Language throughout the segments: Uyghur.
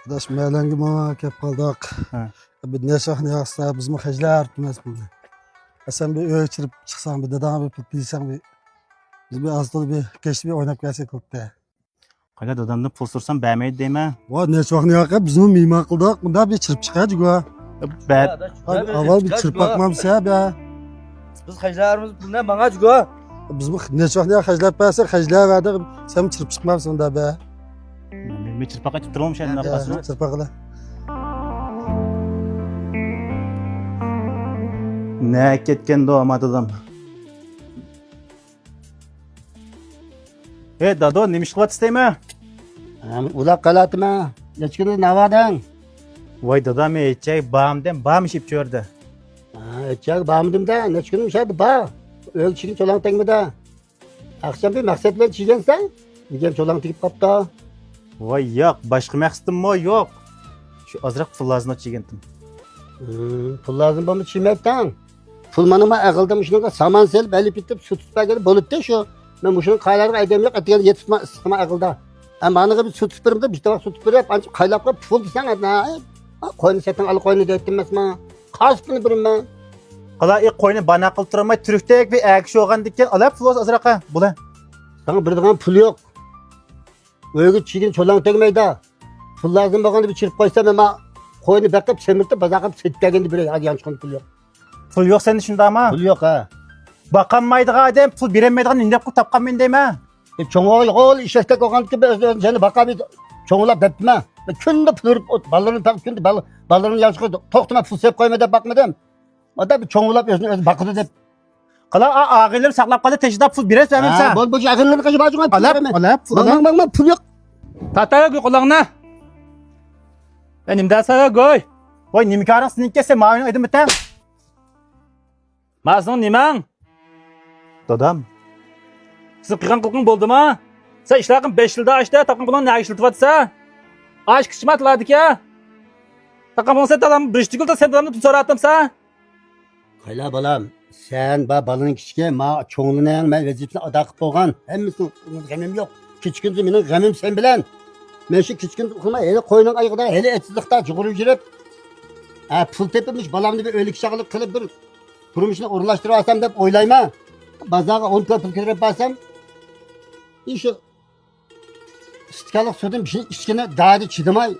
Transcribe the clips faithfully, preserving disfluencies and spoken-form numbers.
ئاداش، مەلەڭگە ماڭا كەپ قالدۇق. ھە. بىر نەچچە ۋاقىت ياقسا، بىزمۇ خەجلەر تۇتماس بۇنى. سەن بىر ئۆي چىرىپ چىقساڭ، بىر داداڭغا بىر پۇل بېرسەڭ، بىر، بىز بىر ئاز تولا بىر كەچتە بىر ئويناپ كەلسەك قىلىپتە. قايلا دادامدىن پۇل سورىسام بەرمەيدۇ دەيمەن. ۋا، نەچچە ۋاقىت ياقى، بىزمۇ مېھمان قىلدۇق. مۇنداق بىر چىرىپ چىقاي جۇگۇ. بەر. ئاۋۋال بىر چىرىپ باقمامسە بە. بىز خەجلەرمىز پۇلنى ماڭا جۇگۇ. بىزمۇ نەچچە ۋاقىت ياقى خەجلەپ بەرسە، خەجلەۋەردى. سەن چىرىپ چىقمامسەن ئۇندا بە. مەن، مەن چىرپاق ئېتىپ تۇرۇڭ، شۇنداق قىلسۇن. چىرپاق قىلە. نە كەتكەندۇ ئاما دادام؟ ھەي دادو، نېمە ئىش قىلىۋاتىسىز دەيمەن؟ ھە، ئۇلاق قالاتىمەن. نەچچە كۈندىن نەۋادىڭ؟ ۋاي دادام، ھېچ جايغا بارمىدىم، بارمىشىپ چۆردە. ھە، ھېچ جايغا بارمىدىم دە، نەچچە كۈندىن مۇشۇ يەردە بار. ئۆيگە چىگىن چولاڭ تەگمىدە. ئاخشام بىر مەقسەت بىلەن چىگەنسەن، دېگەن چولاڭ تېگىپ قاپتۇ. ۋاي ياق، باشقا مەقسىتىممۇ يوق. شۇ ئازراق پۇل لازىم چىگەنتىم. ھىم، پۇل لازىم بولما چىگمەيتتىڭ. پۇل مانا ما ئەغىلدە مۇشۇنىڭغا سامان سېلىپ، ئېلىپ كېتىپ، سۇ تۇتۇپ بەرگىلى بولىدىتى شۇ. مەن مۇشۇنىڭ قايلارغا ئەدەم يوق، ئەتىگەن يېتىپ تۇرما ئىسسىقما ئەغىلدا. ھە، مانىغا بىر سۇ تۇتۇپ بېرىمدە، بىر تاۋاق سۇ تۇتۇپ بېرىپ، ئانچە قايلاپ قويۇپ، پۇل دېسەڭ، ھە، قوينى سېتىڭ، ئال قوينى دەيتتىم ئەمەسما. قاس پۇلنى بېرىمەن. قالا، ئى، قوينى بانا قىلىپ تۇرالماي، تۈرۈكتەك بىر ئەگىشىۋالغاندىكىن، ئالا پۇل ئازراق، بولە. ساڭا بېرىدىغان پۇل يوق. ئۆيگە چىگىن چولاڭ تەگمەيدۇ. پۇل لازىم بولغاندا بىر چىرىپ قويسام، مەن قوينى بېقىپ، سېمىرتىپ، بازارغا سېتىپ كەلگەندە بېرەي، ھازىر يانچۇقۇمدا پۇل يوق. پۇل يوق سەندە شۇنداقمۇ؟ پۇل يوق، ھە. باقالمايدىغان ئادەم پۇل بېرەلمەيدىغان نېمە دەپ قىلىپ تاپقان مەن دەيمەن. ئە، چوڭ ئوغۇل، ئوغۇل ئېشەكتەك بولغاندىكىن ئۆز، ئۆز جېنى باقالمايدۇ. چوڭلاپ دەپتىمەن. مەن كۈندە پۇل ئۇرۇپ، بالىلىرىنى پەقەت كۈندە بال-، بالىلىرىنى يانچۇقىغا توختىماي پۇل سېلىپ قويماي دەپ باقمىدىم. ئادا بىر چوڭلاپ ئۆزىنى ئۆزى باقىدۇ دەپ. قالا، ئا-، ئاغىنىلىرىم ساقلاپ قالدى، تېشىدا پۇل بېرەرسەن ھە، سەن. بول، بول، شۇ ئاغىنىلىرىنى قاچا بار جۇڭا پۇل بېرىمەن. ئالا، پۇل ئالا. ماڭ، ماڭ، ماڭ، پۇل يوق. تارتاۋەر گۇي قۇلاقنى. يا نېمە دەرسەن گۇي؟ ۋاي، نېمە كارىڭ سېنىڭكى، سەن ماۋۇنى ئېيتىمىتەڭ؟ ما سېنىڭ نېمەڭ؟ دادام. سېنىڭ قىلغان قىلىقىڭ بولدىما؟ سەن ئىشلارقىن بەش يىلدا ئاشتا، تاپقان پۇلۇڭنى نەگە ئىشلىتىۋاتىسەن؟ ئاش كىچىك ماتلاردىكى. تاپقان پۇلۇڭ سەن دادام بىر ئىش تۈگۈل، سەن دادامدىن پۇل سوراۋاتامسەن؟ قايلا بالام، سەن با بالىنىڭ كىچىكى، ما چوڭلىنىڭ مەن ۋەزىپىسىنى ئادا قىلىپ بولغان، ھەممىسىنىڭ غېمىم يوق. كېچە كۈندۈز مېنىڭ غېمىم سەن بىلەن. مەن شۇ كېچە كۈندۈز ئۇخلىماي، ھېلى قوينۇڭ ئايىغىدا، ھېلى ئېتىزلىقتا جۇغۇر يۈگۈرۈپ، ھە، پۇل تېپىپ، مۇشۇ بالامنى بىر ئۆيلۈك چاغلىق قىلىپ، بىر تۇرمۇشنى ئورۇنلاشتۇرۇۋالسام دەپ ئويلايمەن. بازارغا ئون كوي پۇل كۆتۈرۈپ بارسام، ئى، شۇ ئىستىكانلىق سۇدىن بىر ئىچكىنى دادى چىدىماي،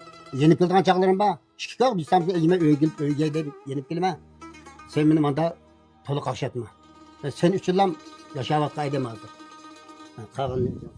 يېنىپ كېلىدىغان چاغلىرىم بار. ئىككى كوي بىسامسىنى ئېلىمەن، ئۆيگە، ئۆيگە دەپ يېنىپ كېلىمەن. سەن مېنى ماندا تولا قاقشاتما. مەن سەن ئۈچۈنلا ياشاۋاتقان ئادەم ھازىر. قالغىنىنى